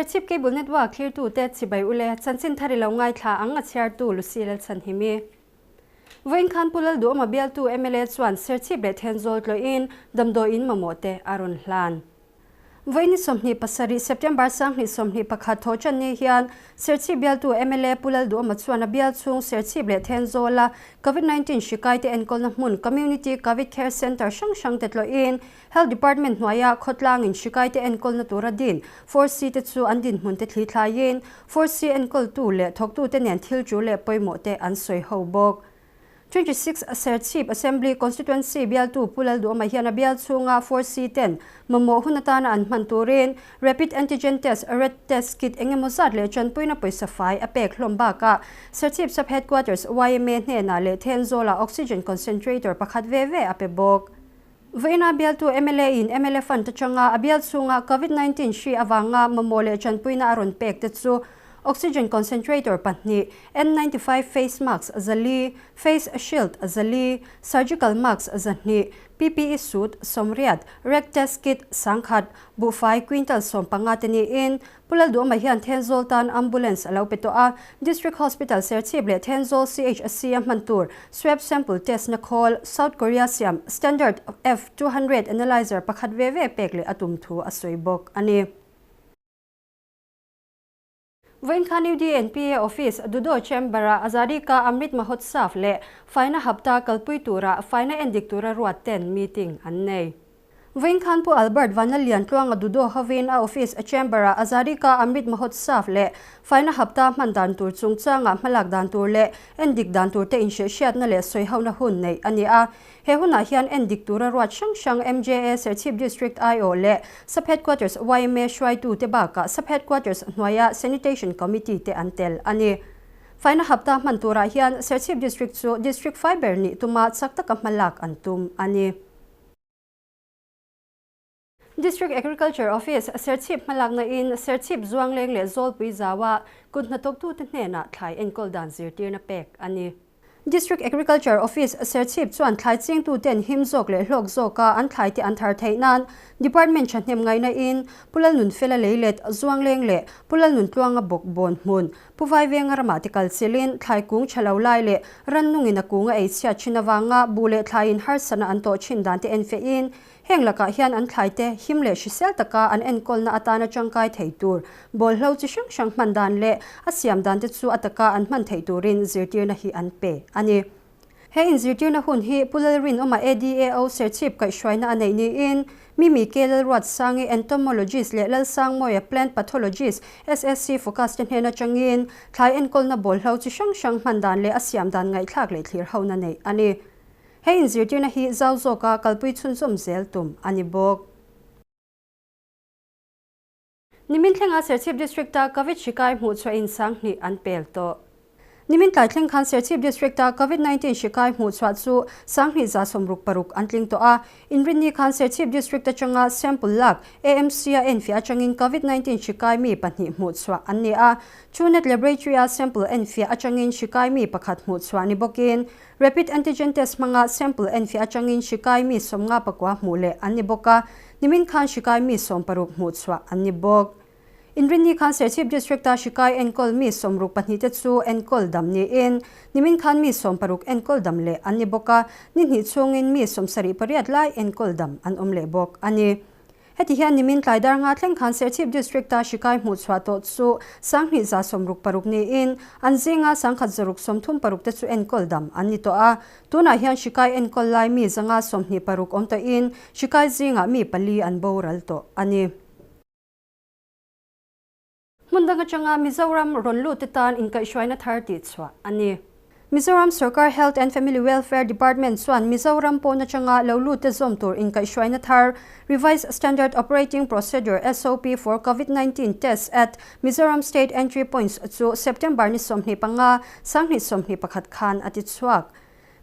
Serchhip Cable Network thlirtute chibai ule chanchin thar i lo ngaithla ang a chhiartu Lucy Lalchhanhimi. Vawiin khan Pu Lalduhawma bialtu mla chuan Serchhip leh Thenzawl tlawhin damdawiin mamawhte a rawn hlan. Vawiin ni 27 September 2021 thaw tan ni hian Serchhip bialtu mla Pu Lalduhawma chuan a bial chhung Serchhip leh Thenzawla Covid 19 hri kaite enkawlna hmun Community Covid Care Centre hrang hrangte tlawhin Health Department hnuaia khawtlangin hri kaite enkawlna tura din 4C te chu an dinhmun te thli thlaiin 4C enkawltu leh thawktute nen thil tul leh pawimawh te an sawi ho bawk. 26 Serchhip Assembly Constituency bialtu Pu Lalduhawma hian a bial chhunga 4C ten mamawh hun atana an hman turin Rapid Antigen Test, rat Test Kit engemaw zat leh tanpuina pawisa fai a pek hlawm bakah Serchhip Sub Headquarters yma hnenah leh Thenzawlah Oxygen Concentrator pakhat ve ve a pe bawk. Vawiina bialtu mla in mla Fund atanga a bial chhunga Covid 19 hri avanga mamawh leh tanpuina a rawn pek te chu Oxygen Concentrator pahnih, N95 Face Mask zali, Face Shield zali, Surgical Mask zahnih, PPE Suit sawmriat, Reg Test Kit sangkhat, buhfai quintal sawmpanga te niin Pu Lalduhawma hian Thenzawl tan Ambulance a lo pe tawh a, District Hospital Serchhip leh Thenzawl CHC a hman tur Swab Sample Test na khawl South Korea siam Standard F200 Analyzer pakhat ve ve pek leh a tum thu a sawi bawk a ni. Vawiin khan UDNPA Office Dudo Chamber-ah Azadi Ka Amrit Mahotsav leh Faina Hapta kalpui tura faina endik tura ruat ten meeting an nei. Vawiin khan Pu Albert Vanlalian Tluanga Dudo hovin a office a chamber-ah Azadi Ka Amrit Mahotsav leh Faina Hapta hman dan tur chungchangah hmalak dan tur leh endik dan tur te inhriahhriatna leh sawihona hun neih a ni a. He hunah hian endik tura ruat hrang hrang MJA Serchhip District aiawh leh Sub Headquarters yma hruaitute bakah Sub Headquarters hnuaia Sanitation Committee te an tel a ni. Faina Hapta hman turah hian Serchhip District chu District Fibre nih tuma chak taka hmalak an tum a ni. District Agriculture Office, Serchhip hmalakna in Serchhip Zuangleng leh Zawlpui Zaua kut hnathawktute hnenah thlai enkawl dan zirtirna pek a ni. District Agriculture Office, Serchhip chuan thlai chingtuten him zawk leh hlawk zawka an thlaite an thar theih nan Department thahnem ngaihna in Pu Lalnunfela Leilet, Zuangleng leh Pu Lalnuntluanga Bawk Bawn hmun, Pu Vaivenga ramah te kal chilhin thlai kung tha lo lai leh rannungin a kung a ei chhiat thin avanga buh leh thlaiin harsatna an tawh thin dan te en fehin heng lakah hian an thlai te him leh hrisel taka an enkawlna atana tangkai thei tur bawlhlo chi hrang hrang hman dan leh a siam dan te chu a taka an hman theih turin zirtirna hi an pe a ni. He inzirtirna hun hi Pu Lalrinawma ADAO Serchhip kaihhruaina a neih niin Mimi K. Lalruatsangi Entomologist leh Lalsangmawia Plant Pathologist SSC Focus te hnen atangin thlai enkawlna bawlhlo chi hrang hrang hman dan leh a siam dan ngaihthlak leh thlir hona neih a ni. He inzirtirna hi zau zawka kalpui chhunzawm zel tum a ni bawk. Nimin thlenga Serchhip District-a Covid hri kai hmuh chhuah in 2000 an pel tawh. Nimin tlai thleng khan Serchhip District-a Covid 19 hri kai hmuh chhuah chu 2166 an tling tawh a. Inrinni khan Serchhip District atanga sample lak AMC-a enfiah atangin Covid 19 hri kai mi pahnih hmuh chhuah an ni a. Truenat Laboratory-a sample enfiah atangin hri kai mi pakhat hmuh chhuah ni bawkin Rapid Antigen Test hmanga sample enfiah atangin hri kai mi 59 hmuh leh an ni bawk a. Nimin khan hri kai mi 60 hmuh chhuah an ni bawk. Inrinni khan Serchhip District-a hri kai enkawl mi 62 te chu enkawl dam niin nimin khan mi 60 enkawl dam leh an ni bawk a, ni hnih chhungin mi 78 lai enkawl dam an awm leh bawk a ni. Heti hian nimin tlai dar nga thleng khan Serchhip District-a hri kai hmuh chhuah tawh chu 2166 niin an zinga 1136 te chu enkawl dam an ni tawh a. Tunah hian hri kai enkawl lai mi 126 awm tawhin hri kai zingah mi pali an boral tawh a ni. Hmun dang atanga Mizoram rawn lut te tan inkaihhruaina thar tih chhuah a ni. Mizoram Sorkar Health and Family Welfare Department chuan Mizoram pawn atanga lo lut te zawm tur inkaihhruaina thar Revised Standard Operating Procedure, SOP, for Covid-19 Tests at Mizoram State Entry Points chu September ni 25, 2021 khan a ti chhuak.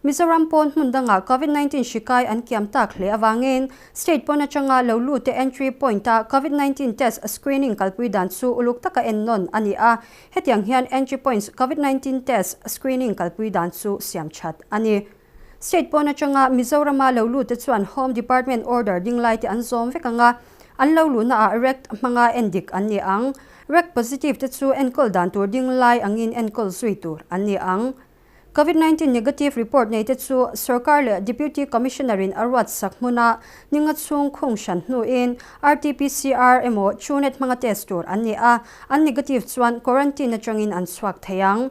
Mizoram pawn hmun dangah Covid 19 hri kai an kiam tak hle avangin state pawn atanga lo lut te entry point a Covid 19 test screening kalpui dan chu uluk taka en nawn a ni a, hetiang hian entry points Covid 19 test screening kalpui dan chu siam that a ni. State pawn atanga Mizorama lo lut te chuan Home Department order ding lai te an zawm vek ang a, an lo luhna ah rect hmanga en dik an ni ang. RAC positive te chu enkawl dan tur ding lai angin enkawl zui tur an ni ang. Covid 19 negative report nei te chu sorkar leh Deputy Commissioner in a ruat sak hmuna ninga chhung khung hran hnuin RT-PCR emaw Truenat hmanga test tur an ni a, an negative chuan quarantine atangin an chhuak thei ang.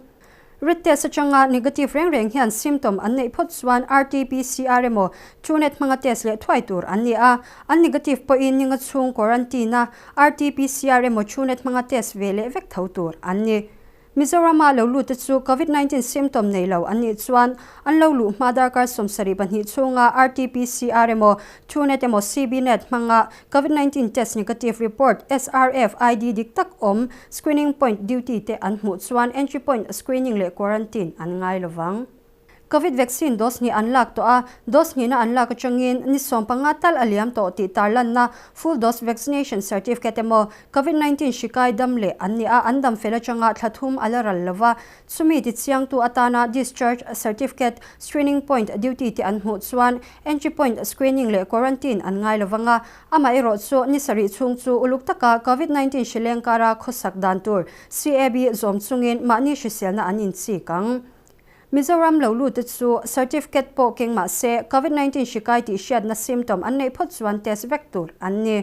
Rit test atanga negative reng reng hian symptom an neih phawt chuan RT-PCR emaw Truenat hmanga test leh thuai tur an ni a, an negative pawhin ninga chhung quarantine a RT-PCR emaw Truenat hmanga test ve leh vek tho tur an ni. Mizorama lo lut te chu Covid 19 symptom nei lo an nih chuan an lo luh hma darkar 72 chhunga RT-PCR emaw Truenat emaw CBNet hmanga Covid 19 test negative report SRF ID dik tak awm screening point duty te an hmuh chuan entry point screening leh quarantine an ngai lovang. Covid vaccine dose hnih an lak tawh a, dose hnihna an lak atangin ni 15 tal a liam tawh tih tarlanna full dose vaccination certificate emaw Covid 19 hri kai dam leh an ni a, an dam fel atanga thla thum a la ral lova, chumi ti chiangtu atana discharge certificate screening point duty te an hmuh chuan entry point screening leh quarantine an ngai lovanga, amaherawh chu ni sarih chhung chu uluk taka Covid 19 hri leng kara khawsak dan tur CAB zawm chungin mahni hriselna an inchik ang. Mizoram lo lut te chu certificate pawh keng mah se Covid 19 hri kai tih hriatna symptom an neih phawt chuan test vek tur an ni.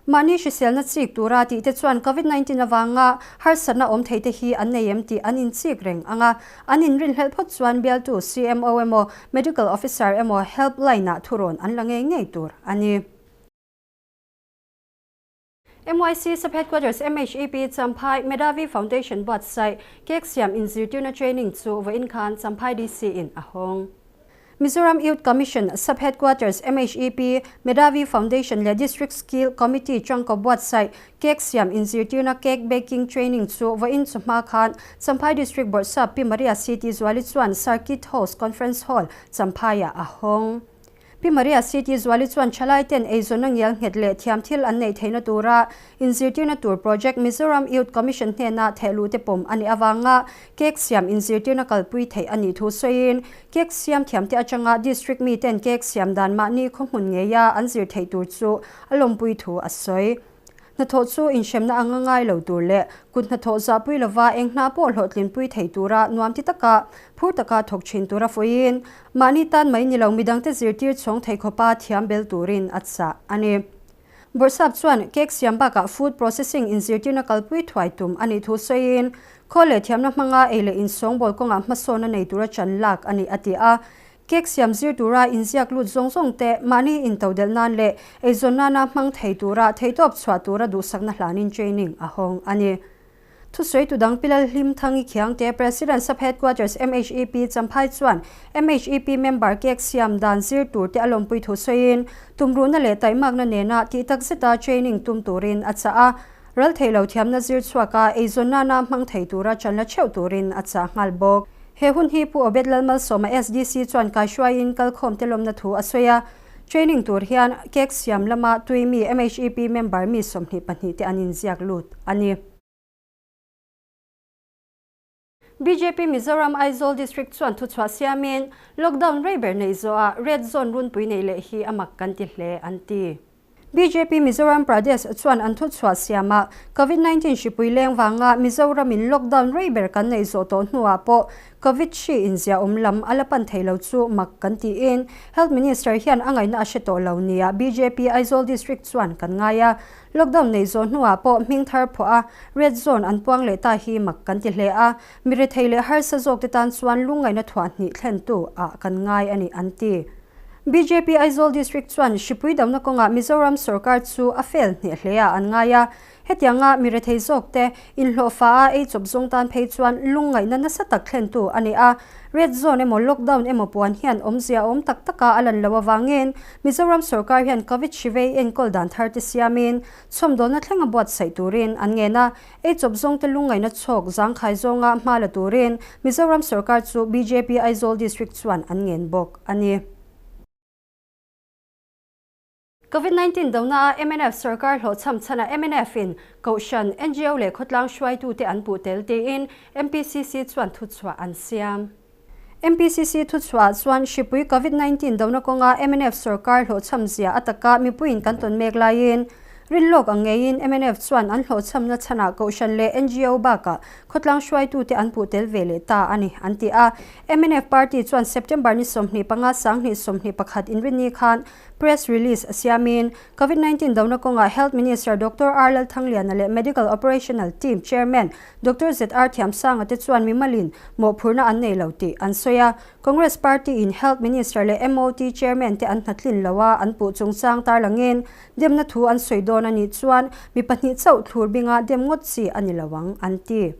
Mahni hriselna chik tura tih te chuan Covid 19 avanga harsatna awm thei te hi an nei em tih an inchik reng ang a, an inrinhlelh phawt chuan bialtu CMO emaw Medical Officer emaw helpline ah thurawn an la ngei ngei tur a ni. MYC Sub-Headquarters MHEP Champhai Medhavi Foundation buatsaih cake siam inzirtirna training chu vawiin khan Champhai DC in a hawng. Mizoram Youth Commission Sub-Headquarters MHEP Medhavi Foundation leh District Skill Committee tangkaw buatsaih cake siam inzirtirna cake baking training chu vawiin chu hma khan Champhai District Bawrhsap Pi Maria CT Zuali chuan Circuit House Conference Hall Champhaiah a hawng. Pi Maria CT Zuali chuan thalai ten eizawnna ngial nghet leh thiam thil an neih theihna tura inzirtirna tur project Mizoram Youth Commission hnena thehluh te pawm a nih avanga cake siam inzirtirna kalpui theih a nih thu sawiin cake siam thiam te atanga district mi ten cake siam dan mahni khawhmun ngeia an zir theih tur chu a lawmpui thu a sawi. Hnathawh chu inhremna anga ngai lo tur leh kut hnathawh zahpui lova eng hna pawh hlawhtlinpui thei tura nuam ti taka phur taka thawk thin tura fuiin mahni tan mai ni lo midangte zirtir chhawng thei khawpa thiam bel turin a chah a ni. Bawrhsap chuan cake siam bakah food processing inzirtirna kalpui thuai tum a nih thu sawiin khawl leh thiamna hmanga ei leh insawngbawl kawngah hmasawnna nei tura chan lak a ni a ti a. Cake siam zir tura inziak lut zawng zawng te mahni into delh nan leh eizawn nana hmang thei tura theitawp chhuah tura duhsakna hlanin training a hawng a ni. Thusawi tu dang Pilal Hlim Thangi Khiangte President Sub Headquarters MHEP Champhai chuan MHEP member cake siam dan zir tur te a lawmpui thu sawiin tumruhna leh taihmakna nena tih tak zeta training tum turin a chah a, ral thei lo thiamna zir chhuaka eizawn nana hmang thei tura chanla theuh turin a chah nghal bawk. He hun hi Pu Obed Lalmalsawma SDC chuan kaihruaiin kalkhawm te lawmna thu a sawi a, training tur hian cake siam lama tui mi MHEP member mi 22 te an inziak lut a ni. BJP Mizoram Aizawl District chuan thuchhuah siamin lockdown rei ber nei zawhah red zone runpui nei leh hi a mak kan ti hle an ti. BJP Mizoram Pradesh chuan an thuchhuah siamah Covid 19 hripui leng vanga Mizoramin lockdown rei ber kan nei zawh tawh hnuah pawh Covid hri inzia awm lam a la pan thei lo chu mak kan tiin Health Minister hian a ngaihna a hre tawh lo nia BJP Aizawl District chuan kan ngai a, lockdown nei zawh hnuah pawh hming thar phuah a red zone an puang leh ta hi mak kan ti hle a, mi rethei leh harsa zawk te tan chuan lungngaihna thuah hnih thlentu ah kan ngai a ni an ti. BJP Aizawl District chuan hripui dona kawngah Mizoram sorkar chu a fel hneh hle a an ngai a, hetianga mi rethei zawk te inhlawhfa a ei chawp zawng tan phei chuan lungngaihna nasa tak thlentu a ni a, red zone emaw lockdown emaw puan hian awmzia awm tak taka a lan loh avangin Mizoram sorkar hian Covid hrivei enkawl dan thar te siamin chhawmdawlna thleng a buatsaih turin an ngen a, ei chawp zawng te lungngaihna chhawk zangkhai zawnga hma la turin Mizoram sorkar chu BJP Aizawl District chuan an ngen bawk a ni. Covid 19 dona a mnf sorkar hlawhchham chhanah mnf in Kohhran, NGO leh khawtlang hruaitute an puh tel tiin MPCC chuan thuchhuah an siam. MPCC thuchhuah chuan hripui Covid 19 dona kawnga mnf sorkar hlawhchham zia a taka mipuiin kan tawn mek laiin Rinlawk ang ngeiin mnf chuan an hlawhchhamna chhanah Kohhran leh ngo bakah khawtlang hruaitute an puh tel ve leh ta a ni, an ti a. Mnf party chuan September ni 25 2021 inrinni khan press release a siamin Covid 19 dona kawngah Health Minister Doctor R Lalthangliana leh Medical Operational Team Chairman Doctor ZR Thiamsanga te chuan mimalin mawhphurhna an nei lo tih an sawi a. Congress party in Health Minister leh MOT Chairman te an hnatlin lo a an puh chungchang tarlangin Demna thu an sawi dawn a nih chuan mi pahnih chauh thlur binga dem ngawt chi a ni lo ang, an ti.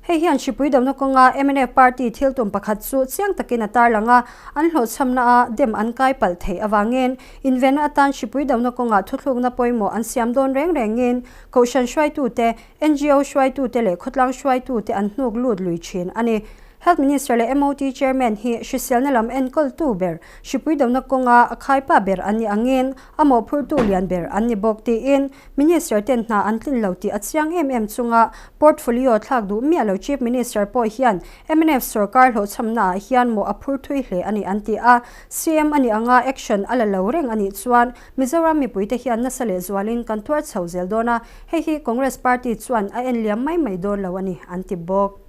Hei hian hripui dona kawnga mnf party thil tum pakhat chu chiang takin a tarlang a, an hlawhchhamna a dem an kai palh theih avangin invenna atan hripui dona kawngah thuthlukna pawimawh an siam dawn reng rengin Kohhran hruaitute, ngo hruaitute leh khawtlang hruaitute an hnuk lut lui thin a ni. Health Minister leh MOT Chairman hi hriselna lam enkawltu ber, hripui dona kawnga a khaipa ber an nih angin a mawhphurtu lian ber an ni bawk tiin Minister ten hna an tlin lo tih a chiang em em chunga portfolio thlak duh miah lo Chief Minister pawh hian mnf sorkar hlawhchhamna ah hian mawh a phur thui hle a ni an ti a. CM a nih anga action a la lo reng a nih chuan Mizoram mipuite hian nasa leh zualin kan tuar chho zel dawn a, hei hi Congress party chuan a en liam mai mai dawn lo a ni an ti bawk.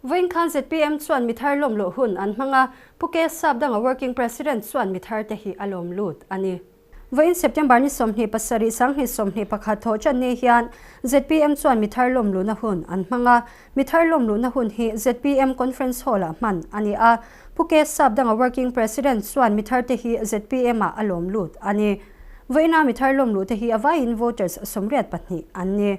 Vawiin khan zpm chuan mithar lawm loh hun an hmang a, Pu K Sapdanga Working President chuan mithar te hi a lawm lut a ni. Vawiin September ni 27 2021 thawh tan ni hian zpm chuan mithar lawm luhna hun an hmang a, mithar lawm luhna hun hi zpm Conference Hall-ah hman a ni a, Pu K Sapdanga Working President chuan mithar te hi zpm ah a lawm lut a ni. Vawiina mithar lawm luh te hi a vaiin voters 82 an ni.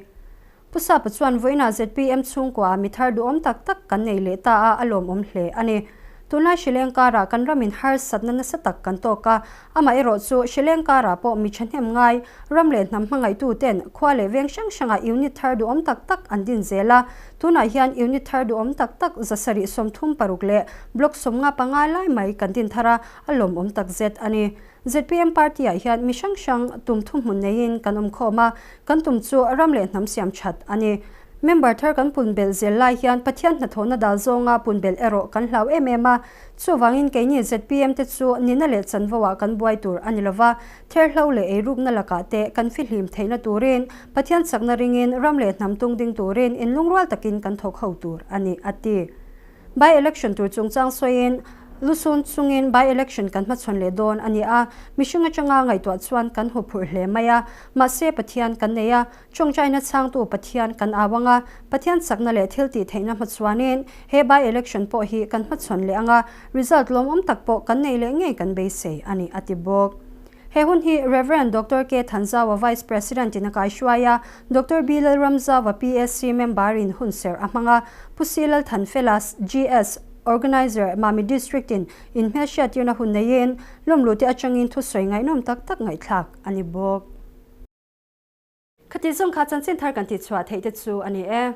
Pu Sapa chuan vawiinah zpm chhungkua mithar duhawm tak tak kan nei leh ta a, a lawmawm hle a ni. Tunlai hrileng karah kan ramin harsatna nasa tak kan tawk a, amaherawh chu hrileng karah pawh mi thahnem ngai, ram leh hnam hmangaihtu ten khua leh veng hrang hrangah unit thar duhawm tak tak an din zel a. Tunah hian unit thar duhawm tak tak 736 leh block 55 lai mai kan din thar a, a lawmawm takzet a ni. Zpm party ah hian mi hrang hrang tum thuhmun neiin kan awm khawm a, kan tum chu ram leh hnam siam that a ni. Member thar kan pun belh zel lai hian Pathian hnathawhna dal zawnga pun belh erawh kan hlau em em a, chuvangin keini zpm te chu nina leh chanvo ah kan buai tur a ni lova, therhlo leh eirukna lakah te kan fihlim theihna turin Pathian chakna ringin ram leh hnam tung ding turin inlungrual takin kan thawk ho tur a ni, a ti. By election tur chungchang sawiin Lusun chungin by election kan hmachhawn leh dawn a ni a, mihring atanga ngaihtuah chuan kan huphurh hle mai a, mahse Pathian kan nei a, tawngtaina chhangtu Pathian kan au ang a, Pathian chakna leh thil tih theihna hmachhuanin he by election pawh hi kan hmachhawn leh ang a, result lawmawm tak pawh kan nei leh ngei kan beisei a ni, a ti bawk. He hun hi Rev. Doctor K. Thanzawa Vice President in a kaihruai a, Doctor B. Lalramzawa PAC member in hunserh a hmang a, Pu C. Lalthanfela GS Organizer Mami District in inhmelhriattirna hun neiin lawmlute atangin thusawi ngaihnawm tak tak ngaihthlak a ni bawk. Khati zawng kha chanchin thar kan tihchhuah theih te chu a ni e.